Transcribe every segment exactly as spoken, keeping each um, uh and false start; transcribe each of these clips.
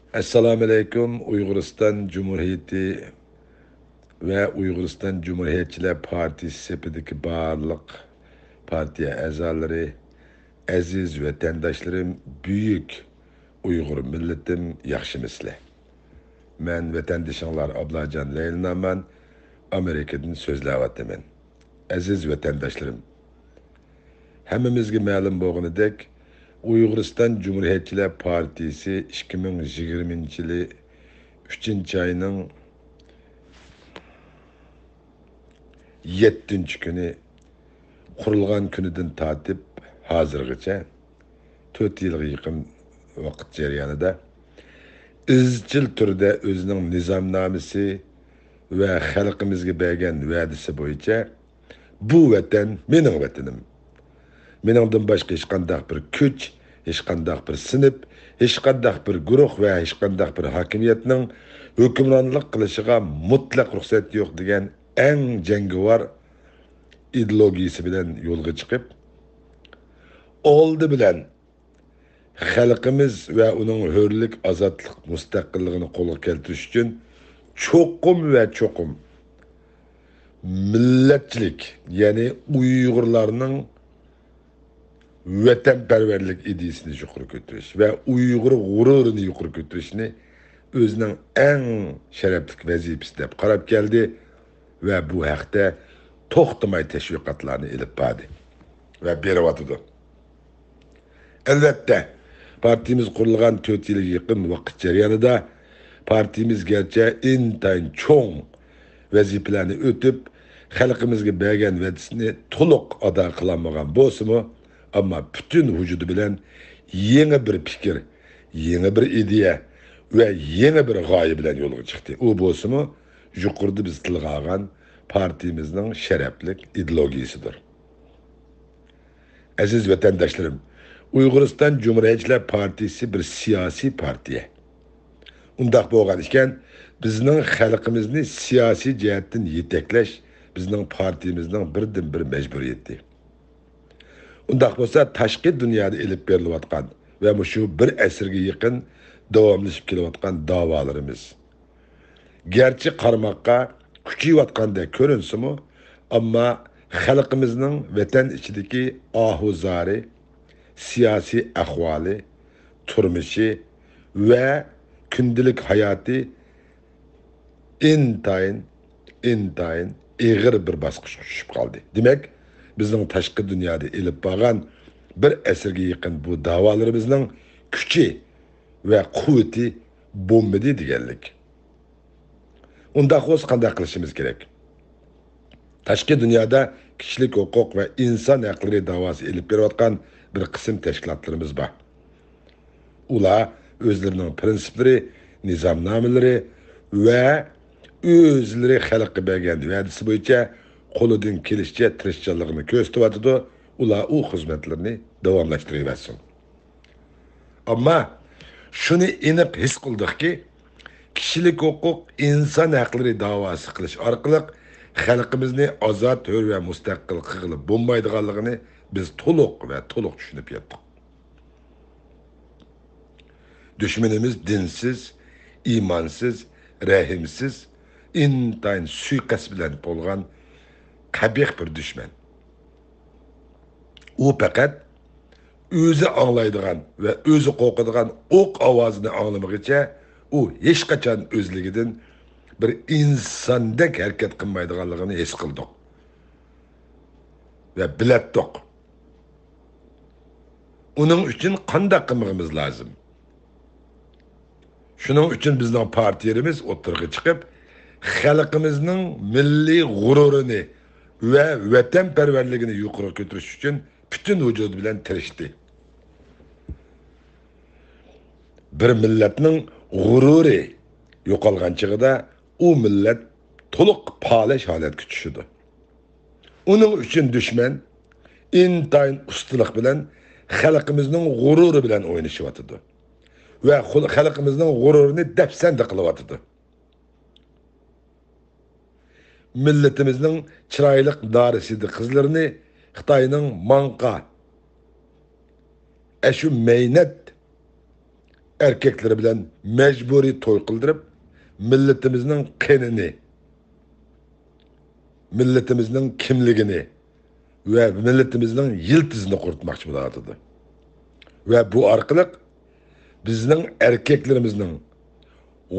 ئەسسالامۇئەلەيكۇم، ئۇيغۇرىستان جۇمھۇرىيىتى ۋە ئۇيغۇرىستان جۇمھۇرىيەتچىلەر پارتىيىسى سېپىدىكى بارلىق پارتىيە ئەزالىرى، ئەزىز ۋەتەنداشلىرىم، بۈيۈك ئۇيغۇر مىللىتىم، ياخشىمىسىلەر؟ مەن ۋەتەندىشىڭلار ئابلاجان لەيلىنامەن، ئامېرىكىدىن سۆزلەۋاتىمەن. ئەزىز ۋەتەنداشلىرىم، ھەممىمىزگە مەلۇم بولغىنىدەك، ئۇيغۇرىستان جۇمھۇرىيەتچىلەر پارتىيىسى ئىككى مىڭ يىگىرمىنچى يىلى ئۈچىنچى ئاينىڭ يەتتىنچى كۈنى قۇرۇلغان كۈنىدىن تارتىپ ھازىرغىچە تۆت يىلغا يېقىن ۋاقىت جەريانىدا ئىزچىل تۈردە ئۆزىنىڭ نىزامنامىسى ۋە خەلقىمىزگە بەرگەن ۋەدىسى بويىچە، بۇ ۋەتەن مېنىڭ ۋەتىنىم. مېنىڭدىن باشقا ھېچقانداق بىر كۈچ، ھېچقانداق بىر سىنىپ، ھېچقانداق بىر گۇرۇھ ۋە ھېچقانداق بىر ھاكىمىيەتنىڭ ھۆكۈمرانلىق قىلىشىغا مۇتلەق رۇخسەت يوق دېگەن ئەڭ جەڭگىۋار ئىدېئولوگىيىسى بىلەن يولغا چىقىپ، ئالدى بىلەن خەلقىمىز ۋە ئۇنىڭ ھۆرلۈك، ئازادلىق، مۇستەقىللىقىنى قولغا كەلتۈرۈش ئۈچۈن چوقۇم ۋە چوقۇم مىللەتچىلىك، يەنى ئۇيغۇرلارنىڭ ۋەتەنپەرۋەرلىك ئىدىيىسىنى يۇقىرى كۆتۈرۈش ۋە ئۇيغۇر غۇرۇرىنى يۇقىرى كۆتۈرۈشنى ئۆزىنىڭ ئەڭ شەرەپلىك ۋەزىپىسى دەپ قاراپ كەلدى ۋە بۇ ھەقتە توختىماي تەشۋىقاتلارنى ئېلىپ باردى ۋە بېرىۋاتىدۇ. ئەلۋەتتە، پارتىيىمىز قۇرۇلغان تۆت يىلغا يېقىن ۋاقىت جەريانىدا پارتىيىمىز گەرچە ئىنتايىن چوڭ ۋەزىپىلەرنى ئۆتۈپ، خەلقىمىزگە بەرگەن ۋەدىسىنى تولۇق ئادا قىلالمىغان بولسىمۇ، ئەمما پۈتۈن ۋۇجۇدى بىلەن يېڭى بىر پىكىر، يېڭى بىر ئىدىيە ۋە يېڭى بىر غايە بىلەن يولغا چىقتى. ئۇ بولسىمۇ، يۇقىرىدا بىز تىلغا ئالغان پارتىيىمىزنىڭ شەرەپلىك ئىدېئولوگىيىسىدۇر. ئەزىز ۋەتەنداشلىرىم، ئۇيغۇرىستان جۇمھۇرىيەتچىلەر پارتىيىسى بىر سىياسىي پارتىيە. ئۇنداق بولغان ئىكەن، بىزنىڭ خەلقىمىزنى سىياسىي جەھەتتىن يېتەكلەش بىزنىڭ پارتىيىمىزنىڭ بىردىنبىر مەجبۇرىيىتى. ئۇنداق بولسا، تاشقى دۇنيادا ئېلىپ بېرىلىۋاتقان ۋە مۇشۇ بىر ئەسىرگە يېقىن داۋاملىشىپ كېلىۋاتقان داۋالىرىمىز، گەرچە قارىماققا كۈچىيىۋاتقاندەك كۆرۈنسىمۇ، ئەمما خەلقىمىزنىڭ ۋەتەن ئىچىدىكى ئاھۇ-زارى، سىياسىي ئەھۋالى، تۇرمۇشى ۋە كۈندىلىك ھاياتى ئىنتايىن، ئىنتايىن ئېغىر بىر باسقۇچقا چۈشۈپ قالدى. دېمەك، بىزنىڭ تاشقى دۇنيادا ئېلىپ بارغان بىر ئەسىرگە يېقىن بۇ داۋالىرىمىزنىڭ كۈچى ۋە قۇۋۋىتى بولمىدى دېگەنلىك. ئۇنداق بولسا قانداق قىلىشىمىز كېرەك؟ تاشقى دۇنيادا كىشىلىك ھوقۇق ۋە ئىنسان ھەقلىرى داۋاسى ئېلىپ بېرىۋاتقان بىر قىسىم تەشكىلاتلىرىمىز بار. ئۇلار ئۆزلىرىنىڭ پىرىنسىپلىرى، نىزامنامىلىرى ۋە ئۆزلىرى خەلققە بەرگەن ۋەدىسى بويىچە قولىدىن كېلىشىچە تىرىشچانلىقىنى كۆرسىتىۋاتىدۇ. ئۇلار ئۇ خىزمەتلىرىنى داۋاملاشتۇرۇۋەرسۇن. ئەمما شۇنى ئېنىق ھېس قىلدۇقكى، كىشىلىك ھوقۇق، ئىنسان ھەقلىرى داۋاسى قىلىش ئارقىلىق خەلقىمىزنى ئازاد، ھۆر ۋە مۇستەقىل قىلغىلى بولمايدىغانلىقىنى بىز تولۇق ۋە تولۇق چۈشىنىپ يەتتۇق. دۈشمىنىمىز دىنسىز، ئىمانسىز، رەھىمسىز، ئىنتايىن سۇيىقەست بىلەن تولغان قەبىھ بىر دۈشمەن. ئۇ پەقەت ئۆزى ئاڭلايدىغان ۋە ئۆزى قورقىدىغان ئوق ئاۋازىنى ئاڭلىمىغىچە، ئۇ ھېچقاچان ئۆزلۈكىدىن بىر ئىنساندەك ھەرىكەت قىلمايدىغانلىقىنى ھېس قىلدۇق ۋە بىلەتتۇق. ئۇنىڭ ئۈچۈن قانداق قىلمىغىمىز لازىم؟ شۇنىڭ ئۈچۈن بىزنىڭ پارتىيىلىرىمىز ئوتتۇرىغا چىقىپ، خەلقىمىزنىڭ مىللىي غۇرۇرىنى ۋە ۋەتەنپەرۋەرلىكىنى يۇقىرىغا كۆتۈرۈش ئۈچۈن پۈتۈن ۋۇجۇدى بىلەن تىرىشتى. بىر مىللەتنىڭ غۇرۇرى يوقالغان چېغىدا، ئۇ مىللەت تولۇق پالەچ ھالەتكە چۈشىدۇ. ئۇنىڭ ئۈچۈن دۈشمەن ئىنتايىن ئۇستىلىق بىلەن خەلقىمىزنىڭ غۇرۇرى بىلەن ئوينىشىۋاتىدۇ ۋە خۇل-، خەلقىمىزنىڭ غۇرۇرىنى دەپسەندە قىلىۋاتىدۇ. مىللىتىمىزنىڭ چىرايلىق نارەسىدە قىزلىرىنى خىتاينىڭ ماڭقا، ئەشۇ مەينەت ئەركەكلىرى بىلەن مەجبۇرىي توي قىلدۇرۇپ، مىللىتىمىزنىڭ قېنىنى، مىللىتىمىزنىڭ كىملىكىنى ۋە مىللىتىمىزنىڭ يىلتىزىنى قۇرۇتماقچى بولۇۋاتىدۇ. ۋە بۇ ئارقىلىق بىزنىڭ ئەركەكلىرىمىزنىڭ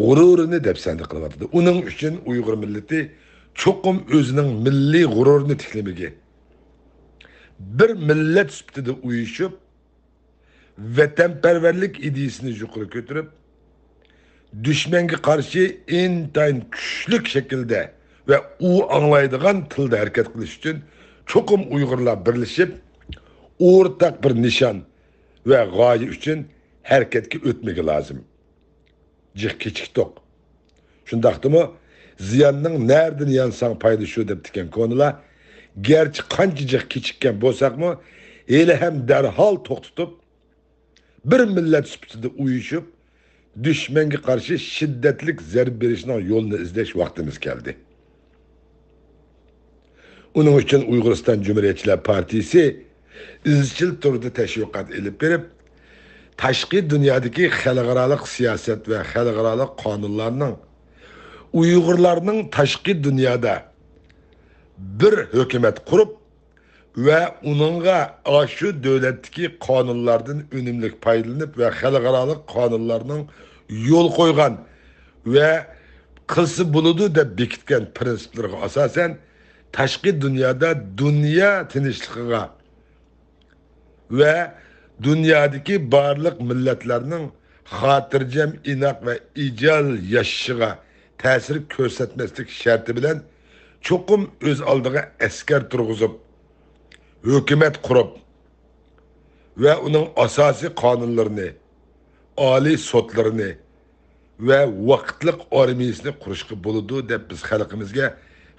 غۇرۇرىنى دەپسەندە قىلىۋاتىدۇ. ئۇنىڭ ئۈچۈن ئۇيغۇر مىللىتى چوقۇم ئۆزىنىڭ مىللىي غۇرۇرىنى تىكلىمىگە، بىر مىللەت سۈپىتىدە ئۇيۇشۇپ، ۋەتەنپەرۋەرلىك ئىدىيىسىنى يۇقىرى كۆتۈرۈپ، دۈشمەنگە قارشى ئىنتايىن كۈچلۈك شەكىلدە ۋە ئۇ ئاڭلايدىغان تىلدا ھەرىكەت قىلىش ئۈچۈن چوقۇم ئۇيغۇرلار بىرلىشىپ، ئورتاق بىر نىشان ۋە غايە ئۈچۈن ھەرىكەتكە ئۆتمىكى لازىم. جىق كېچىكتۇق. شۇنداقتىمۇ، «زىياننىڭ نەدىن يانساڭ پايدا شۇ» دەپتىكەن كونىلار. گەرچە قانچە جىق كېچىككەن بولساقمۇ، ھېلىھەم دەرھال توختىتىپ، بىر مىللەت سۈپىتىدە ئۇيۇشۇپ، دۈشمەنگە قارشى شىددەتلىك زەربە بېرىشنىڭ يولىنى ئىزدەش ۋاقتىمىز كەلدى. ئۇنىڭ ئۈچۈن ئۇيغۇرىستان جۇمھۇرىيەتچىلەر پارتىيىسى ئىزچىل تۈردە تەشۋىقات ئېلىپ بېرىپ، تاشقى دۇنيادىكى خەلقئارالىق سىياسەت ۋە خەلقئارالىق قانۇنلارنىڭ، ئۇيغۇرلارنىڭ تاشقى دۇنيادا بىر ھۆكۈمەت قۇرۇپ، ۋە ئۇنىڭغا ئاشۇ دۆلەتتىكى قانۇنلاردىن ئۈنۈملۈك پايدىلىنىپ ۋە خەلقئارالىق قانۇنلارنىڭ يول قويغان ۋە قىلسا بولىدۇ دەپ بېكىتكەن پىرىنسىپلىرىغا ئاساسەن، تاشقى دۇنيادا دۇنيا تىنچلىقىغا ۋە دۇنيادىكى بارلىق مىللەتلەرنىڭ خاتىرجەم، ئىناق ۋە ئىجادىي ياشىشىغا تەسىر كۆرسەتمەسلىك شەرتى بىلەن، چوقۇم ئۆز ئالدىغا ئەسكەر تۇرغۇزۇپ، ھۆكۈمەت قۇرۇپ ۋە ئۇنىڭ ئاساسىي قانۇنلىرىنى، ئالىي سوتلىرىنى ۋە ۋاقىتلىق ئارمىيىسىنى قۇرۇشقا بولىدۇ، دەپ بىز خەلقىمىزگە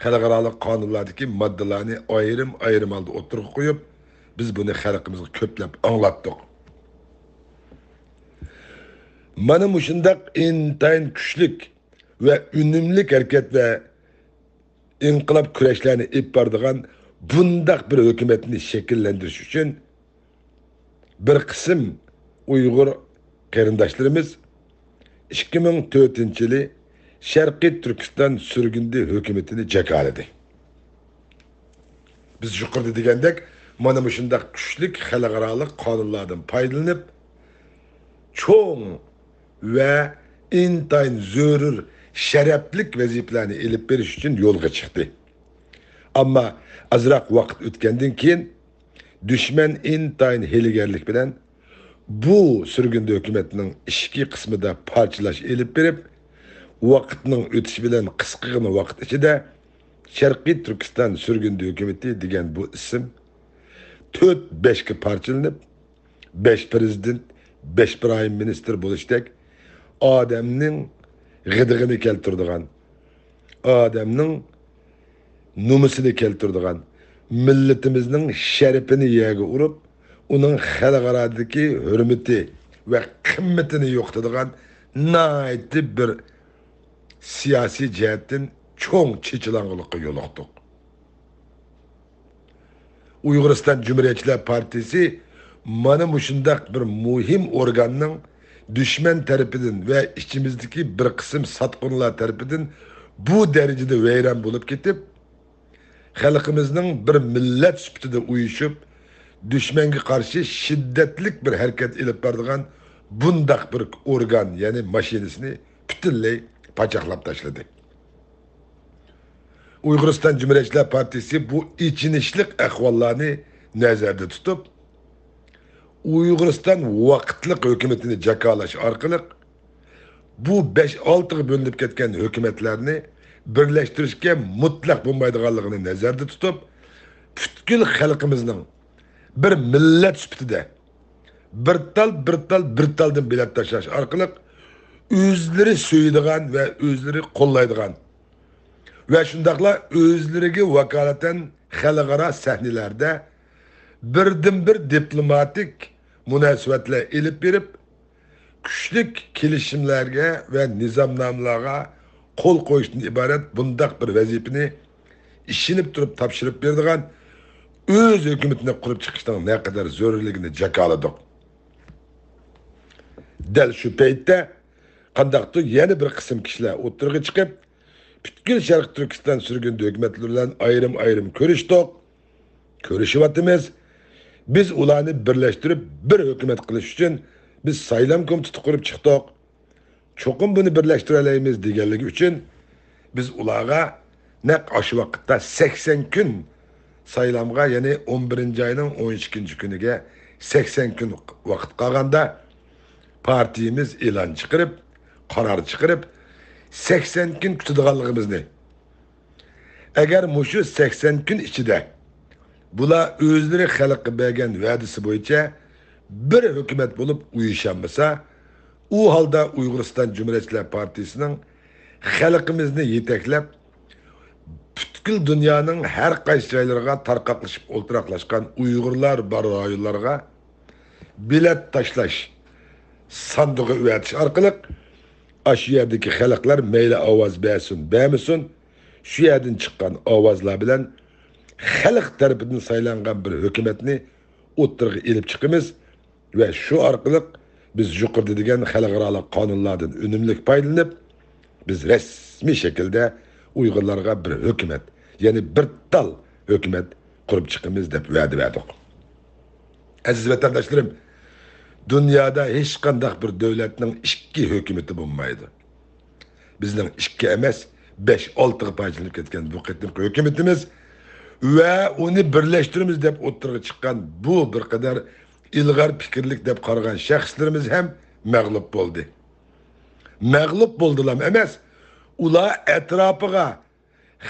خەلقئارالىق قانۇنلاردىكى ماددىلارنى ئايرىم-ئايرىم ھالدا ئوتتۇرىغا قويۇپ، بىز بۇنى خەلقىمىزگە كۆپلەپ ئاڭلاتتۇق. مانا مۇشۇنداق ئىنتايىن كۈچلۈك ۋە ئۈنۈملۈك ھەرىكەت ۋە ئىنقىلاب كۈرەشلەرنى ئېلىپ بارىدىغان بۇنداق بىر ھۆكۈمەتنى شەكىللەندۈرۈش ئۈچۈن بىر قىسىم ئۇيغۇر قېرىنداشلىرىمىز ئىككى مىڭ تۆتىنچى يىلى شەرقىي تۈركىستان سۈرگۈندە ھۆكۈمىتىنى جاكارلىدى. بىز يۇقىرىدا دېگەندەك، مانا مۇشۇنداق كۈچلۈك خەلقئارالىق قانۇنلاردىن پايدىلىنىپ، چوڭ ۋە ئىنتايىن زۆرۈر شەرەپلىك ۋەزىپىلەرنى ئېلىپ بېرىش ئۈچۈن يولغا چىقتى. ئەمما ئازراق ۋاقىت ئۆتكەندىن كېيىن، دۈشمەن ئىنتايىن ھىيلىگەرلىك بىلەن بۇ سۈرگۈندە ھۆكۈمەتنىڭ ئىچكى قىسمىدا پارچىلاش ئېلىپ بېرىپ، ۋاقىتنىڭ ئۆتۈشى بىلەن قىسقىغىنە ۋاقىت ئىچىدە شەرقىي تۈركىستان سۈرگۈندە ھۆكۈمىتى دېگەن بۇ ئىسىم تۆت بەشكە پارچىلىنىپ، بەش پىرېزىدېنت، بەش پىرايىم مىنىستىر بولۇشتەك ئادەمنىڭ غىدىقىنى كەلتۈرىدىغان، ئادەمنىڭ نومۇسىنى كەلتۈرىدىغان، مىللىتىمىزنىڭ شەرىپىنى يەرگە ئۇرۇپ، ئۇنىڭ خەلقئارادىكى ھۆرمىتى ۋە قىممىتىنى يوقىتىدىغان ناھايىتى بىر سىياسىي جەھەتتىن چوڭ چېچىلاڭغۇلۇققا يولۇقتۇق. ئۇيغۇرىستان جۇمھۇرىيەتچىلەر پارتىيىسى مانا مۇشۇنداق بىر مۇھىم ئورگاننىڭ دۈشمەن تەرىپىدىن ۋە ئىچىمىزدىكى بىر قىسىم ساتقۇنلار تەرىپىدىن بۇ دەرىجىدە ۋەيران بولۇپ كېتىپ، خەلقىمىزنىڭ بىر مىللەت سۈپىتىدە ئۇيۇشۇپ، دۈشمەنگە قارشى شىددەتلىك بىر ھەرىكەت ئېلىپ بارىدىغان بۇنداق بىر ئورگان، يەنى ماشىنىسىنى پۈتۈنلەي پاچاقلاپ تاشلىدى. ئۇيغۇرىستان جۇمھۇرىيەتچىلەر پارتىيىسى بۇ ئېچىنىشلىق ئەھۋاللارنى نەزەردە تۇتۇپ، ئۇيغۇرىستان ۋاقىتلىق ھۆكۈمىتىنى جاكارلاش ئارقىلىق، بۇ بەش-ئالتىغا بۆلۈنۈپ كەتكەن ھۆكۈمەتلەرنى بىرلەشتۈرۈشكە مۇتلەق بولمايدىغانلىقىنى نەزەردە تۇتۇپ، پۈتكۈل خەلقىمىزنىڭ بىر مىللەت سۈپىتىدە بىر تال، بىر تال، بىر تالدىن بېلەت تاشلاش ئارقىلىق ئۆزلىرى سۆيىدىغان ۋە ئۆزلىرى قوللايدىغان ۋە شۇنداقلا ئۆزلىرىگە ۋاكالىتەن خەلقئارا سەھنىلەردە بىردىنبىر دىپلوماتىك مۇناسىۋەتلەر ئېلىپ بېرىپ، كۈچلۈك كېلىشىملەرگە ۋە نىزامنامىلارغا قول قويۇشتىن ئىبارەت بۇنداق بىر ۋەزىپىنى ئىشىنىپ تۇرۇپ تاپشۇرۇپ بېرىدىغان ئۆز ھۆكۈمىتىنى قۇرۇپ چىقىشنىڭ نەقەدەر زۆرۈرلۈكىنى جاكارلىدۇق. دەل شۇ پەيتتە قانداقتۇر يەنە بىر قىسىم كىشىلەر ئوتتۇرىغا چىقىپ، پۈتكۈل شەرقىي تۈركىستان سۈرگۈندە ھۆكۈمەتلىرى بىلەن ئايرىم-ئايرىم كۆرۈشتۇق، كۆرۈشۈۋاتىمىز. بىز ئۇلارنى بىرلەشتۈرۈپ بىر ھۆكۈمەت قىلىش ئۈچۈن بىز سايلام كومىتېتى قۇرۇپ چىقتۇق. چوقۇم بۇنى بىرلەشتۈرەلەيمىز دېگەنلىكى ئۈچۈن بىز ئۇلارغا نەق ئاشۇ ۋاقىتتا سەكسەن كۈن سايلامغا، يەنى ئون بىرىنچى ئاينىڭ ئون ئىككىنچى كۈنىگە سەكسەن كۈن ۋاقىت قالغاندا پارتىيىمىز ئېلان چىقىرىپ، قارار چىقىرىپ، سەكسەن كۈن كۈتىدىغانلىقىمىزنى، ئەگەر مۇشۇ سەكسەن كۈن ئىچىدە بۇلار ئۆزلىرى خەلققە بەرگەن ۋەدىسى بويىچە بىر ھۆكۈمەت بولۇپ ئۇيۇشالمىسا، ئۇ ھالدا ئۇيغۇرىستان جۇمھۇرىيەتچىلەر پارتىيىسىنىڭ خەلقىمىزنى يېتەكلەپ، پۈتكۈل دۇنيانىڭ ھەر قايسى جايلىرىغا تارقاقلىشىپ ئولتۇراقلاشقان ئۇيغۇرلار بار رايونلارغا بېلەت تاشلاش، ساندۇقى ئەۋەتىش ئارقىلىق ئاشۇ يەردىكى خەلقلەر مەيلى ئاۋاز بەرسۇن، بەرمىسۇن، شۇ يەردىن چىققان ئاۋازلار بىلەن خەلق تەرىپىدىن سايلانغان بىر ھۆكۈمەتنى ئوتتۇرىغا ئېلىپ چىقىمىز ۋە شۇ ئارقىلىق بىز يۇقىرىدا دېگەن خەلقئارالىق قانۇنلاردىن ئۈنۈملۈك پايدىلىنىپ، بىز رەسمىي شەكىلدە ئۇيغۇرلارغا بىر ھۆكۈمەت، يەنى بىر تال ھۆكۈمەت قۇرۇپ چىقىمىز دەپ ۋەدە بەردۇق. ئەزىز ۋەتەنداشلىرىم، دۇنيادا ھېچقانداق بىر دۆلەتنىڭ ئىككى ھۆكۈمىتى بولمايدۇ. بىزنىڭ ئىككى ئەمەس، بەش، ئالتىغا پارچىلىنىپ كەتكەن بۇ قېتىمقى ھۆكۈمىتىمىز ۋە ئۇنى بىرلەشتۈرىمىز دەپ ئوتتۇرىغا چىققان بۇ بىر قەدەر ئىلغار پىكىرلىك دەپ قارىغان شەخسلىرىمىز ھەم مەغلۇپ بولدى. مەغلۇپ بولدىلام ئەمەس، ئۇلار ئەتراپىغا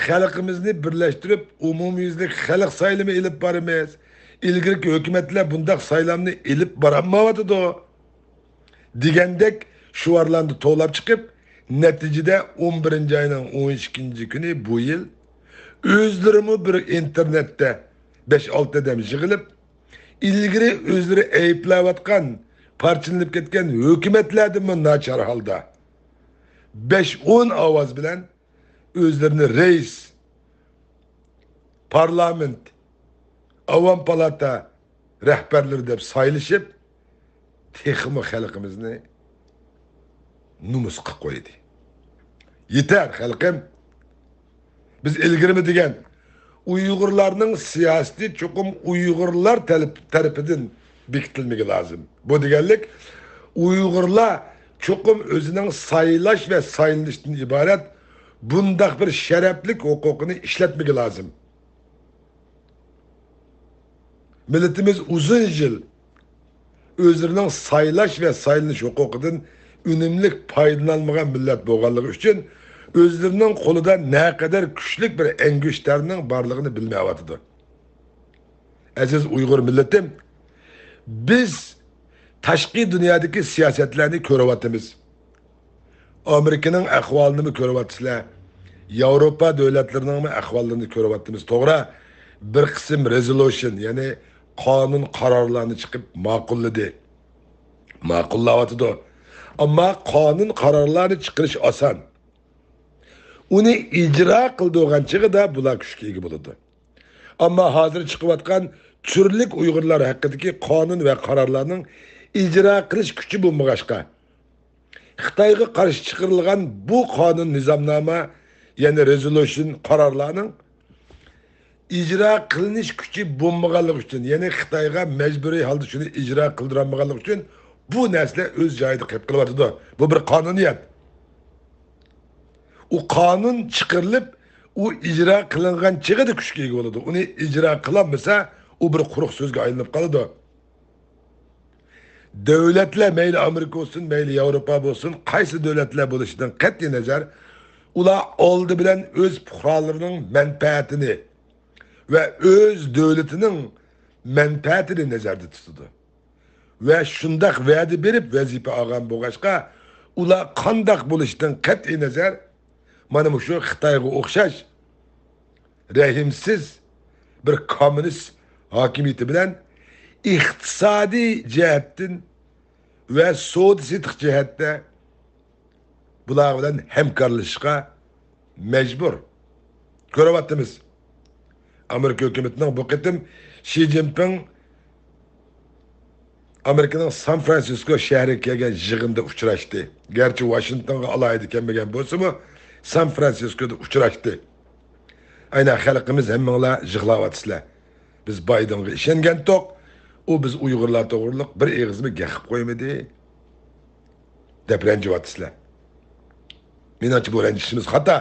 خەلقىمىزنى بىرلەشتۈرۈپ، ئومۇميۈزلۈك خەلق سايلىمى ئېلىپ بارىمىز. ئىلگىرىكى ھۆكۈمەتلەر بۇنداق سايلامنى ئېلىپ بارالمايۋاتىدۇ، دېگەندەك شوئارلارنى توۋلاپ چىقىپ، نەتىجىدە ئون بىرىنچى ئاينىڭ ئون ئىككىنچى كۈنى بۇ يىل ئۆزلىرىمۇ بىر ئىنتېرنېتتە بەش ئالتە ئادەم يىغىلىپ، ئىلگىرى ئۆزلىرى ئەيىبلەۋاتقان، پارچىلىنىپ كەتكەن ھۆكۈمەتلەردىنمۇ ناچار ھالدا بەش ئون ئاۋاز بىلەن ئۆزلىرىنى رەئىس، پارلامېنت، ئاۋام پالاتا رەھبەرلىرى دەپ سايلىشىپ، تېخىمۇ خەلقىمىزنى نومۇس قىلىپ قويدى. يېتەر، خەلقىم! بىز ئىلگىرىمۇ دېگەن، ئۇيغۇرلارنىڭ سىياسىتى چوقۇم ئۇيغۇرلار تەلىپ-، تەرىپىدىن بېكىتىلمىگى لازىم. بۇ دېگەنلىك، ئۇيغۇرلار چوقۇم ئۆزىنىڭ سايلاش ۋە سايلىنىشتىن ئىبارەت بۇنداق بىر شەرەپلىك ھوقۇقىنى ئىشلەتمىگى لازىم. مىللىتىمىز ئۇزۇن يىل ئۆزلىرىنىڭ سايلاش ۋە سايلىنىش ھوقۇقىدىن ئۈنۈملۈك پايدىلىنالمىغان مىللەت بولغانلىقى ئۈچۈن، ئۆزلىرىنىڭ قولىدا نەقەدەر كۈچلۈك بىر ئەڭگۈشتەرنىڭ بارلىقىنى بىلمەيۋاتىدۇ. ئەزىز ئۇيغۇر مىللىتىم، بىز تاشقى دۇنيادىكى سىياسەتلەرنى كۆرۈۋاتىمىز. ئامېرىكىنىڭ ئەھۋالىنىمۇ كۆرۈۋاتىسىلەر، ياۋروپا دۆلەتلىرىنىڭمۇ ئەھۋاللىرىنى كۆرۈۋاتىمىز. توغرا، بىر قىسىم رېزولۇشن، يەنى قانۇن قارارلارنى چىقىپ ماقۇللىدى، ماقۇللاۋاتىدۇ. ئەمما قانۇن قارارلارنى چىقىرىش ئاسان. ئۇنى ئىجرا قىلىدىغان چېغىدا بۇلار كۈچكە ئىگە بولىدۇ. ئەمما ھازىر چىقىۋاتقان تۈرلۈك ئۇيغۇرلار ھەققىدىكى قانۇن ۋە قارارلارنىڭ ئىجرا قىلىش كۈچى بولمىغاچقا، خىتايغا قارشى چىقىرىلغان بۇ قانۇن نىزامنامە، يەنى رېزولۇشن قارارلارنىڭ ئىجرا قىلىنىش كۈچى بولمىغانلىقى ئۈچۈن، يەنى خىتايغا مەجبۇرىي ھالدا شۇنى ئىجرا قىلدۇرالمىغانلىقى ئۈچۈن بۇ نەرسىلەر ئۆز جايىدا قېلىپ قېلىۋاتىدۇ. بۇ بىر قانۇنىيەت. ئۇ قانۇن چىقىرىلىپ، ئۇ ئىجرا قىلىنغان چېغىدا كۈچكە ئىگە بولىدۇ. ئۇنى ئىجرا قىلالمىسا، ئۇ بىر قۇرۇق سۆزگە ئايلىنىپ قالىدۇ. دۆلەتلەر، مەيلى ئامېرىكا بولسۇن، مەيلى ياۋروپا بولسۇن، قايسى دۆلەتلەر بولۇشىدىن قەتئىينەزەر، ئۇلار ئالدى بىلەن ئۆز پۇقرالىرىنىڭ مەنپەئەتىنى ۋە ئۆز دۆلىتىنىڭ مەنپەئەتىنى نەزەردە تۇتىدۇ. ۋە شۇنداق ۋەدە بېرىپ ۋەزىپە ئالغان بولغاچقا، ئۇلار قانداق بولۇشىدىن قەتئىينەزەر، مانا مۇشۇ خىتايغا ئوخشاش رەھىمسىز بىر كوممۇنىست ھاكىمىيىتى بىلەن ئىقتىسادىي جەھەتتىن ۋە سودا سېتىق جەھەتتە بۇلار بىلەن ھەمكارلىشىشقا مەجبۇر. كۆرۈۋاتىمىز. ئامېرىكا ھۆكۈمىتىنىڭ بۇ قېتىم شى جىنپىڭ ئامېرىكىنىڭ سان فرانسىسكو شەھىرىگە كەلگەن يىغىندا ئۇچراشتى. گەرچە ۋاشىنگتونغا ئالاھىدە كەلمىگەن بولسىمۇ، سان فرانسىسكودا ئۇچراشتى. ئاينا خەلقىمىز ھەممىڭلار يىغلاۋاتىسىلەر. بىز بايدىنغا ئىشەنگەنتۇق، ئۇ بىز ئۇيغۇرلار توغرۇلۇق بىر ئېغىزمۇ گەپ قىلىپ قويمىدى، دەپ رەنجىۋاتىسىلەر. مېنىڭچە بۇ رەنجىشىمىز خاتا.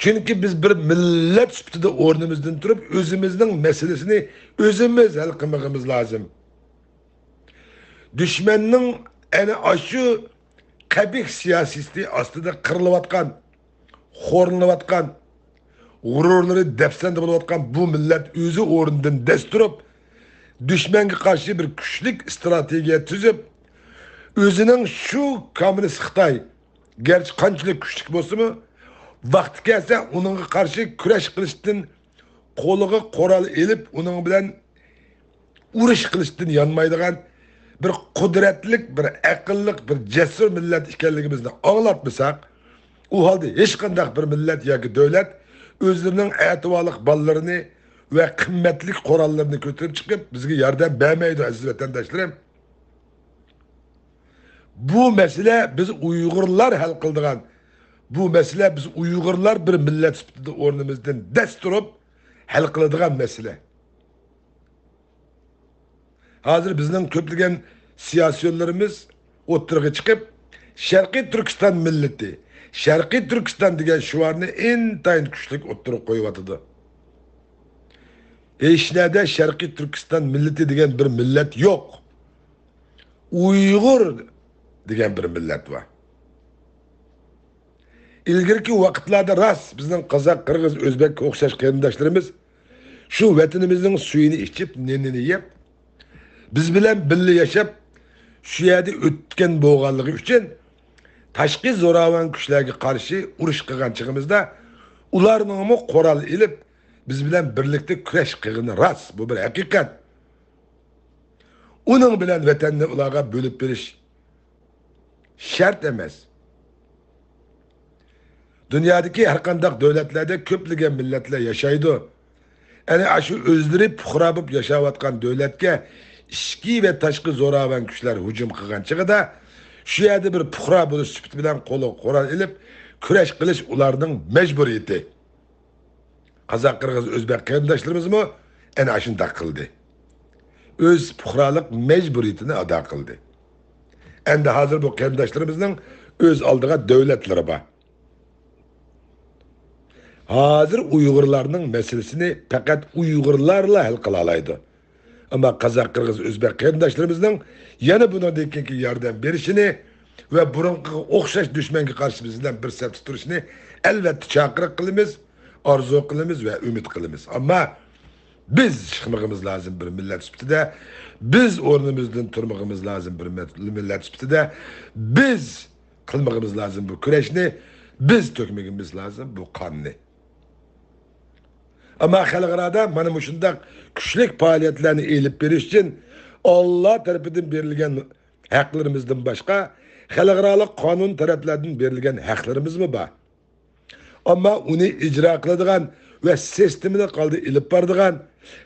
چۈنكى بىز بىر مىللەت سۈپىتىدە ئورنىمىزدىن تۇرۇپ، ئۆزىمىزنىڭ مەسىلىسىنى ئۆزىمىز ھەل قىلمىقىمىز لازىم. دۈشمەننىڭ ئەنە ئاشۇ قەبىھ سىياسىتى ئاستىدا قىرىلىۋاتقان، خورلىنىۋاتقان، غۇرۇرلىرى دەپسەندە بولۇۋاتقان بۇ مىللەت ئۆزى ئورنىدىن دەس تۇرۇپ، دۈشمەنگە قارشى بىر كۈچلۈك ئىستراتېگىيە تۈزۈپ، ئۆزىنىڭ شۇ كوممۇنىست خىتاي، گەرچە قانچىلىك كۈچلۈك بولسىمۇ، ۋاقتى كەلسە ئۇنىڭغا قارشى كۈرەش قىلىشتىن، قولىغا قورال ئېلىپ، ئۇنىڭ بىلەن ئۇرۇش قىلىشتىن يانمايدىغان بىر قۇدرەتلىك، بىر ئەقىللىق، بىر جەسۇر مىللەت ئىكەنلىكىمىزنى ئاڭلاتمىساق، ئۇ ھالدا ھېچقانداق بىر مىللەت ياكى دۆلەت ئۆزلىرىنىڭ ئەتىۋارلىق بالىلىرىنى ۋە قىممەتلىك قوراللىرىنى كۆتۈرۈپ چىقىپ، بىزگە ياردەم بەرمەيدۇ، ئەزىز ۋەتەنداشلىرىم. بۇ مەسىلە بىز ئۇيغۇرلار ھەل قىلىدىغان، بۇ مەسىلە بىز ئۇيغۇرلار بىر مىللەت سۈپىتىدە ئورنىمىزدىن دەس تۇرۇپ ھەل قىلىدىغان مەسىلە. ھازىر بىزنىڭ كۆپلىگەن سىياسىيونلىرىمىز ئوتتۇرىغا چىقىپ، شەرقىي تۈركىستان مىللىتى، شەرقىي تۈركىستان دېگەن شوئارنى ئىنتايىن كۈچلۈك ئوتتۇرىغا قويۇۋاتىدۇ. ھېچنەدە شەرقىي تۈركىستان مىللىتى دېگەن بىر مىللەت يوق. ئۇيغۇر دېگەن بىر مىللەت بار. ئىلگىرىكى ۋاقىتلاردا راست بىزنىڭ قازاق، قىرغىز، ئۆزبەككە ئوخشاش قېرىنداشلىرىمىز شۇ ۋەتىنىمىزنىڭ سۈيىنى ئىچىپ، نېنىنى يەپ، بىز بىلەن بىللە ياشاپ، شۇ يەردە ئۆتكەن بولغانلىقى ئۈچۈن تاشقى زوراۋان كۈچلەرگە قارشى ئۇرۇش قىلغان چېغىمىزدا ئۇلارنىڭمۇ قورال ئېلىپ، بىز بىلەن بىرلىكتە كۈرەش قىلغىنى راست. بۇ بىر ھەقىقەت. ئۇنىڭ بىلەن ۋەتەننى ئۇلارغا بۆلۈپ بېرىش شەرت ئەمەس. دۇنيادىكى ھەرقانداق دۆلەتلەردە كۆپلىگەن مىللەتلەر ياشايدۇ. ئەنە ئاشۇ ئۆزلىرى پۇقرا بولۇپ ياشاۋاتقان دۆلەتكە ئىچكى ۋە تاشقى زوراۋان كۈچلەر ھۇجۇم قىلغان چېغىدا، شۇ يەردە بىر پۇقرا بولۇش سۈپىتى بىلەن قولىغا قورال ئېلىپ كۈرەش قىلىش ئۇلارنىڭ مەجبۇرىيىتى. قازاق، قىرغىز، ئۆزبەك قېرىنداشلىرىمىزمۇ ئەنە ئاشۇنداق قىلدى. ئۆز پۇقرالىق مەجبۇرىيىتىنى ئادا قىلدى. ئەمدى ھازىر بۇ قېرىنداشلىرىمىزنىڭ ئۆز ئالدىغا دۆلەتلىرى بار. ھازىر ئۇيغۇرلارنىڭ مەسىلىسىنى پەقەت ئۇيغۇرلارلا ھەل قىلالايدۇ. ئەمما قازاق، قىرغىز، ئۆزبەك قېرىنداشلىرىمىزنىڭ يەنە بۇنىڭدىن كېيىنكى ياردەم بېرىشىنى ۋە بۇرۇنقىغا ئوخشاش دۈشمەنگە قارشى بىز بىلەن بىر سەپتە تۇرۇشىنى ئەلۋەتتە چاقىرىق قىلىمىز، ئارزۇ قىلىمىز ۋە ئۈمىد قىلىمىز. ئەمما بىز چىقمىقىمىز لازىم بىر مىللەت سۈپىتىدە، بىز ئورنىمىزدىن تۇرمىقىمىز لازىم بىر مىللەت سۈپىتىدە، بىز قىلمىقىمىز لازىم بۇ كۈرەشنى، بىز تۆكمىكىمىز لازىم بۇ قاننى. ئەمما خەلقئارادا مانا مۇشۇنداق كۈچلۈك پائالىيەتلەرنى ئېلىپ بېرىش ئۈچۈن ئاللا تەرىپىدىن بېرىلگەن ھەقلىرىمىزدىن باشقا، خەلقئارالىق قانۇن تەرەپلەردىن بېرىلگەن ھەقلىرىمىزمۇ بار. ئەمما ئۇنى ئىجرا قىلىدىغان ۋە سىستېمىلىق ھالدا ئېلىپ بارىدىغان،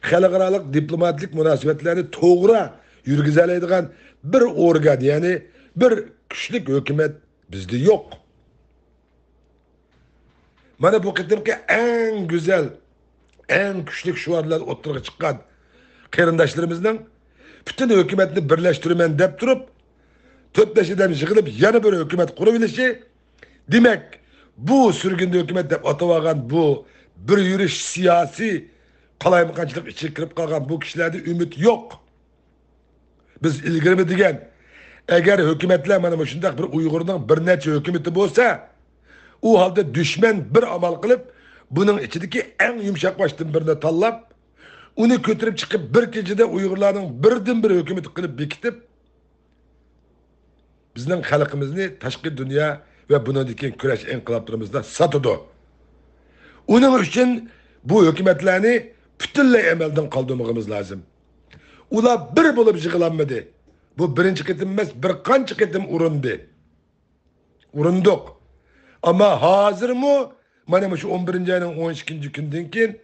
خەلقئارالىق دىپلوماتىك مۇناسىۋەتلەرنى توغرا يۈرگۈزەلەيدىغان بىر ئورگان، يەنى بىر كۈچلۈك ھۆكۈمەت بىزدە يوق. مانا بۇ قېتىمقى ئەڭ گۈزەل، ئەڭ كۈچلۈك شوئارلار ئوتتۇرىغا چىققان قېرىنداشلىرىمىزنىڭ پۈتۈن ھۆكۈمەتنى بىرلەشتۈرىمەن دەپ تۇرۇپ، تۆت-بەش ئادەم يىغىلىپ يەنە بىر ھۆكۈمەت قۇرۇۋېلىشى، دېمەك، بۇ سۈرگۈندە ھۆكۈمەت دەپ ئاتىۋالغان بۇ بىر يۈرۈش سىياسىي قالايمىقانچىلىق ئىچىگە كىرىپ قالغان بۇ كىشىلەردە ئۈمىد يوق. بىز ئىلگىرىمۇ دېگەن، ئەگەر ھۆكۈمەتلەر مانا مۇشۇنداق بىر ئۇيغۇرنىڭ بىر نەچچە ھۆكۈمىتى بولسا، ئۇ ھالدا دۈشمەن بىر ئامال قىلىپ، بۇنىڭ ئىچىدىكى ئەڭ يۇمشاق باشتىن بىرنى تاللاپ، ئۇنى كۆتۈرۈپ چىقىپ، بىر كېچىدە ئۇيغۇرلارنىڭ بىردىنبىر ھۆكۈمىتى قىلىپ بېكىتىپ، بىزنىڭ خەلقىمىزنى تاشقى دۇنيا ۋە بۇنىڭدىن كېيىن كۈرەش ئىنقىلابلىرىمىزدا ساتىدۇ. ئۇنىڭ ئۈچۈن بۇ ھۆكۈمەتلەرنى پۈتۈنلەي ئەمەلدىن قالدۇرمىغىمىز لازىم. ئۇلار بىر بولۇپ يىغىلالمىدى. بۇ بىرىنچى قېتىم ئەمەس، بىر قانچە قېتىم ئۇرۇندى. ئۇرۇندۇق. ئەمما ھازىرمۇ مانا مۇشۇ ئون بىرىنچى ئاينىڭ ئون ئىككىنچى كۈنىدىن كېيىن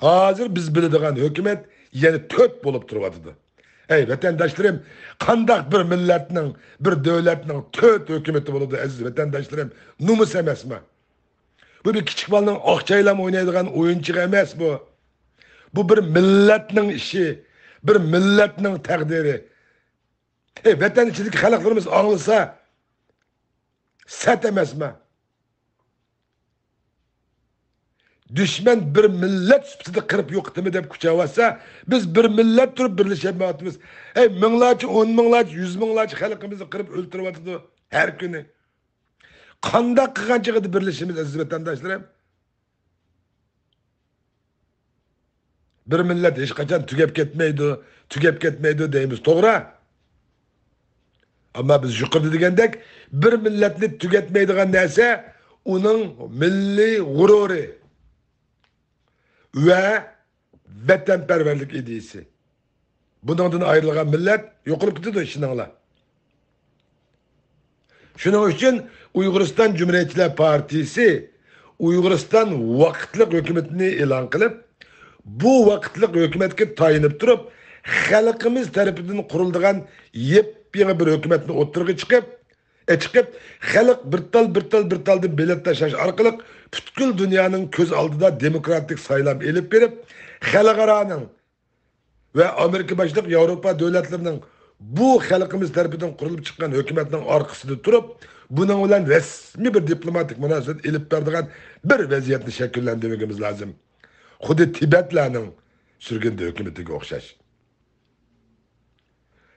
ھازىر بىز بىلىدىغان ھۆكۈمەت يەنە تۆت بولۇپ تۇرۇۋاتىدۇ. ئەي ۋەتەنداشلىرىم، قانداق بىر مىللەتنىڭ، بىر دۆلەتنىڭ تۆت ھۆكۈمىتى بولىدۇ، ئەزىز ۋەتەنداشلىرىم؟ نومۇس ئەمەسمۇ؟ بۇ بىر كىچىك بالىنىڭ ئاقچايلام ئوينايدىغان ئويۇنچۇقى ئەمەس بۇ. بۇ بىر مىللەتنىڭ ئىشى، بىر مىللەتنىڭ تەقدىرى. ئەي، ۋەتەن ئىچىدىكى خەلقلىرىمىز ئاڭلىسا، سەت ئەمەسمۇ؟ دۈشمەن بىر مىللەت سۈپىتىدە قىرىپ يوقىتىمەن دەپ كۈچەۋاتسا، بىز بىر مىللەت تۇرۇپ بىرلىشەلمەيۋاتىمىز. ئەي، مىڭلارچە، ئون مىڭلارچە، يۈز مىڭلارچە خەلقىمىزنى قىرىپ ئۆلتۈرۈۋاتىدۇ ھەر كۈنى. قانداق قىلغان چېغىدا بىرلىشىمىز، ئەزىز ۋەتەنداشلىرىم؟ بىر مىللەت ھېچقاچان تۈگەپ كەتمەيدۇ، تۈگەپ كەتمەيدۇ دەيمىز، توغرا. ئەمما بىز يۇقىرىدا دېگەندەك، بىر مىللەتنى تۈگەتمەيدىغان نەرسە ئۇنىڭ مىللىي غۇرۇرى ۋە ۋەتەنپەرۋەرلىك ئىدىيىسى. بۇنىڭدىن ئايرىلغان مىللەت يوقىلىپ كېتىدۇ، ئىشىنىڭلار. شۇنىڭ ئۈچۈن ئۇيغۇرىستان جۇمھۇرىيەتچىلەر پارتىيىسى ئۇيغۇرىستان ۋاقىتلىق ھۆكۈمىتىنى ئېلان قىلىپ، بۇ ۋاقىتلىق ھۆكۈمەتكە تايىنىپ تۇرۇپ، خەلقىمىز تەرىپىدىن قۇرۇلىدىغان يېپيېڭى بىر ھۆكۈمەتنى ئوتتۇرىغا چىقىپ، ئېچىقىپ، خەلق بىر تال، بىر تال، بىر تالدىن بېلەت تاشلاش ئارقىلىق پۈتكۈل دۇنيانىڭ كۆز ئالدىدا دېموكراتىك سايلام ئېلىپ بېرىپ، خەلقئارانىڭ ۋە ئامېرىكا باشلىق ياۋروپا دۆلەتلىرىنىڭ بۇ خەلقىمىز تەرىپىدىن قۇرۇلۇپ چىققان ھۆكۈمەتنىڭ ئارقىسىدا تۇرۇپ، بۇنىڭ بىلەن رەسمىي بىر دىپلوماتىك مۇناسىۋەت ئېلىپ بېرىدىغان بىر ۋەزىيەتنى شەكىللەندۈرمىگىمىز لازىم. خۇددى تىبەتلەرنىڭ سۈرگۈندە ھۆكۈمىتىگە ئوخشاش.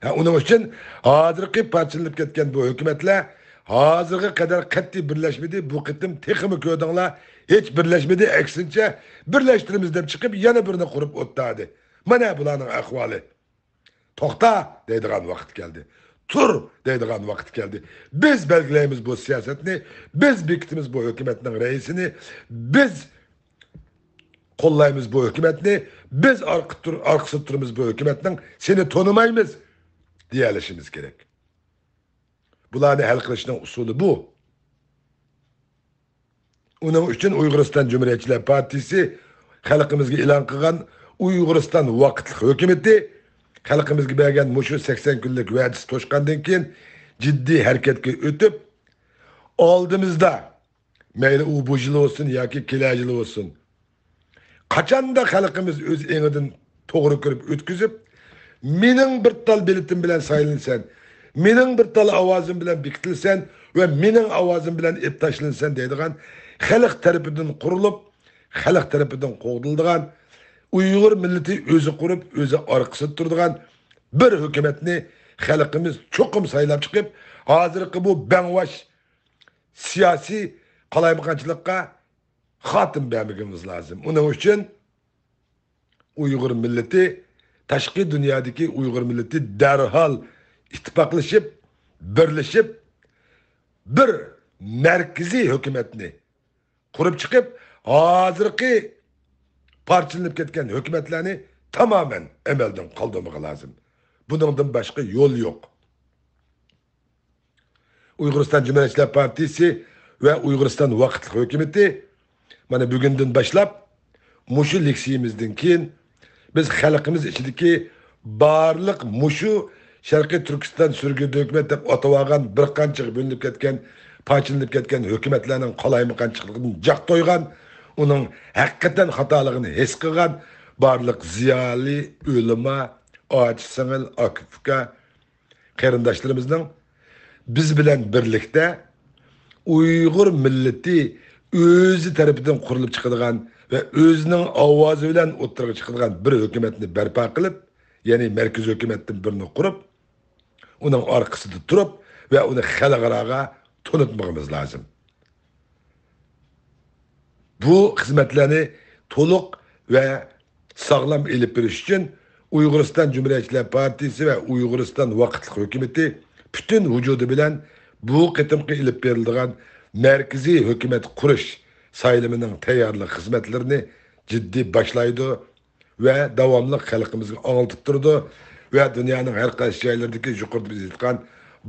ھە، ئۇنىڭ ئۈچۈن ھازىرقى پارچىلىنىپ كەتكەن بۇ ھۆكۈمەتلەر ھازىرغا قەدەر قەتئىي بىرلەشمىدى، بۇ قېتىم تېخىمۇ كۆردۈڭلار، ھېچ بىرلەشمىدى، ئەكسىنچە، بىرلەشتۈرىمىز دەپ چىقىپ، يەنە بىرنى قۇرۇپ ئولتۇردى. مانا بۇلارنىڭ ئەھۋالى. توختا دەيدىغان ۋاقىت كەلدى. تۇر دەيدىغان ۋاقىت كەلدى. بىز بەلگىلەيمىز بۇ سىياسەتنى، بىز بېكىتىمىز بۇ ھۆكۈمەتنىڭ رەئىسىنى، بىز قوللايمىز بۇ ھۆكۈمەتنى، بىز ئارقا تۇر-، ئارقىسىدا تۇرىمىز بۇ ھۆكۈمەتنىڭ، سېنى تونۇمايمىز دېيەلىشىمىز كېرەك. بۇلارنى ھەل قىلىشنىڭ ئۇسۇلى بۇ. ئۇنىڭ ئۈچۈن ئۇيغۇرىستان جۇمھۇرىيەتچىلەر پارتىيىسى خەلقىمىزگە ئېلان قىلغان ئۇيغۇرىستان ۋاقىتلىق ھۆكۈمىتى خەلقىمىزگە بەرگەن مۇشۇ سەكسەن كۈنلۈك ۋەدىسى توشقاندىن كېيىن جىددىي ھەرىكەتكە ئۆتۈپ، ئالدىمىزدا مەيلى ئۇ بۇ يىل بولسۇن ياكى كېلەر يىل بولسۇن، قاچاندا خەلقىمىز ئۆز ئېڭىدىن توغرا كۆرۈپ ئۆتكۈزۈپ، مېنىڭ بىر تال بېلىتىم بىلەن سايلىنىسەن، مېنىڭ بىر تال ئاۋازىم بىلەن بېكىتىلسەن ۋە مېنىڭ ئاۋازىم بىلەن ئېلىپ تاشلىنىسەن دەيدىغان، خەلق تەرىپىدىن قۇرۇلۇپ، خەلق تەرىپىدىن قوغدىلىدىغان، ئۇيغۇر مىللىتى ئۆزى قۇرۇپ، ئۆزى ئارقىسىدا تۇرىدىغان بىر ھۆكۈمەتنى خەلقىمىز چوقۇم سايلاپ چىقىپ، ھازىرقى بۇ بەڭۋاش سىياسىي قالايمىقانچىلىققا خاتىمە بەرمىگىنىمىز لازىم. ئۇنىڭ ئۈچۈن ئۇيغۇر مىللىتى، تاشقى دۇنيادىكى ئۇيغۇر مىللىتى دەرھال ئىتتىپاقلىشىپ، بىرلىشىپ، بىر مەركىزىي ھۆكۈمەتنى قۇرۇپ چىقىپ، ھازىرقى پارچىلىنىپ كەتكەن ھۆكۈمەتلەرنى تامامەن ئەمەلدىن قالدۇرمىقى لازىم. بۇنىڭدىن باشقا يول يوق. ئۇيغۇرىستان جۇمھۇرىيەتچىلەر پارتىيىسى ۋە ئۇيغۇرىستان ۋاقىتلىق ھۆكۈمىتى مانا بۈگۈندىن باشلاپ مۇشۇ لېكسىيىمىزدىن كېيىن بىز خەلقىمىز ئىچىدىكى بارلىق مۇشۇ شەرقىي تۈركىستان سۈرگۈندە ھۆكۈمەت دەپ ئاتىۋالغان بىر قانچىغا بۆلۈنۈپ كەتكەن، پارچىلىنىپ كەتكەن ھۆكۈمەتلەرنىڭ قالايمىقانچىلىقىدىن جاق تويغان، ئۇنىڭ ھەقىقەتەن خاتالىقىنى ھېس قىلغان بارلىق زىيالىي، ئۆلىما، ئاچا سىڭىل، ئاكا ئۇكا، قېرىنداشلىرىمىزنىڭ بىز بىلەن بىرلىكتە ئۇيغۇر مىللىتى ئۆزى تەرىپىدىن قۇرۇلۇپ چىقىدىغان ۋە ئۆزىنىڭ ئاۋازى بىلەن ئوتتۇرىغا چىقىدىغان بىر ھۆكۈمەتنى بەرپا قىلىپ، يەنى مەركىزىي ھۆكۈمەتتىن بىرنى قۇرۇپ، ئۇنىڭ ئارقىسىدا تۇرۇپ ۋە ئۇنى خەلقئاراغا تونۇتمىقىمىز لازىم. بۇ خىزمەتلەرنى تولۇق ۋە ساغلام ئېلىپ بېرىش ئۈچۈن ئۇيغۇرىستان جۇمھۇرىيەتچىلەر پارتىيىسى ۋە ئۇيغۇرىستان ۋاقىتلىق ھۆكۈمىتى پۈتۈن ۋۇجۇدى بىلەن بۇ قېتىمقى ئېلىپ بېرىلىدىغان مەركىزىي ھۆكۈمەت قۇرۇش سايلىمىنىڭ تەييارلىق خىزمەتلىرىنى جىددىي باشلايدۇ ۋە داۋاملىق خەلقىمىزگە ئاڭلىتىپ تۇرىدۇ ۋە دۇنيانىڭ ھەر قايسى جايلىرىدىكى يۇقىرىدا بىز ئېيتقان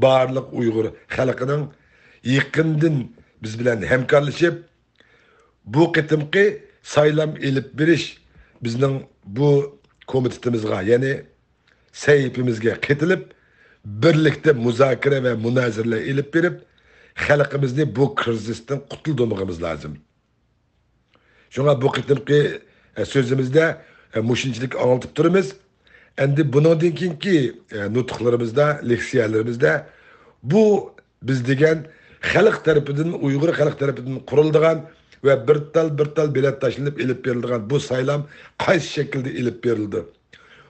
بارلىق ئۇيغۇر خەلقىنىڭ يېقىندىن بىز بىلەن ھەمكارلىشىپ، بۇ قېتىمقى سايلام ئېلىپ بېرىش بىزنىڭ بۇ كومىتېتىمىزغا، يەنى سەھىپىمىزگە قېتىلىپ، بىرلىكتە مۇزاكىرە ۋە مۇنازىرىلەر ئېلىپ بېرىپ، خەلقىمىزنى بۇ كىرىزىستىن قۇتۇلدۇرمىغىمىز لازىم. شۇڭا بۇ قېتىمقى، ئە، سۆزىمىزدە، ئە، مۇشۇنچىلىك ئاڭلىتىپ تۇرىمىز. ئەمدى بۇنىڭدىن كېيىنكى، ئە، نۇتۇقلىرىمىزدا، لېكسىيەلىرىمىزدە بۇ بىز دېگەن خەلق تەرىپىدىن، ئۇيغۇر خەلق تەرىپىدىن قۇرۇلىدىغان ۋە بىر تال، بىر تال بېلەت تاشلىنىپ ئېلىپ بېرىلىدىغان بۇ سايلام قايسى شەكىلدە ئېلىپ بېرىلىدۇ؟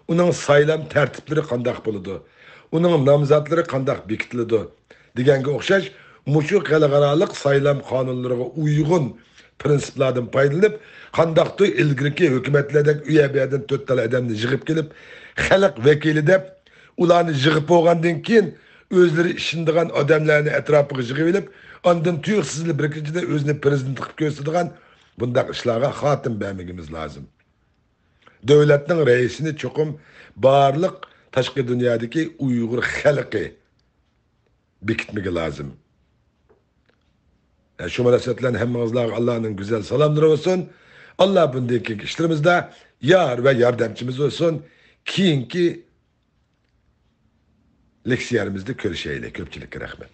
ئۇنىڭ سايلام تەرتىپلىرى قانداق بولىدۇ؟ ئۇنىڭ نامزاتلىرى قانداق بېكىتىلىدۇ؟ دېگەنگە ئوخشاش، مۇشۇ خەلقئارالىق سايلام قانۇنلىرىغا ئۇيغۇن پىرىنسىپلاردىن پايدىلىنىپ، قانداقتۇر ئىلگىرىكى ھۆكۈمەتلەردەك ئۇ يەر بۇ يەردىن تۆت تال ئادەمنى يىغىپ كېلىپ، خەلق ۋەكىلى دەپ، ئۇلارنى يىغىپ بولغاندىن كېيىن، ئۆزلىرى ئىشىنىدىغان ئادەملەرنى ئەتراپىغا يىغىۋېلىپ، ئاندىن تۇيۇقسىزلا بىر كېچىدە ئۆزىنى پىرېزىدېنت قىلىپ كۆرسىتىدىغان بۇنداق ئىشلارغا خاتىمە بەرمىگىمىز لازىم. دۆلەتنىڭ رەئىسىنى چوقۇم بارلىق تاشقى دۇنيادىكى ئۇيغۇر خەلقى بېكىتمىگە لازىم. ئە، شۇ مۇناسىۋەت بىلەن ھەممىڭىزلارغا ئاللانىڭ گۈزەل سالاملىرى بولسۇن. ئاللا بۇندىن كېيىنكى ئىشلىرىمىزدا يار ۋە ياردەمچىمىز بولسۇن. كېيىنكى لېكسىيەمىزدە كۆرۈشەيلى. كۆپچىلىككە رەھمەت.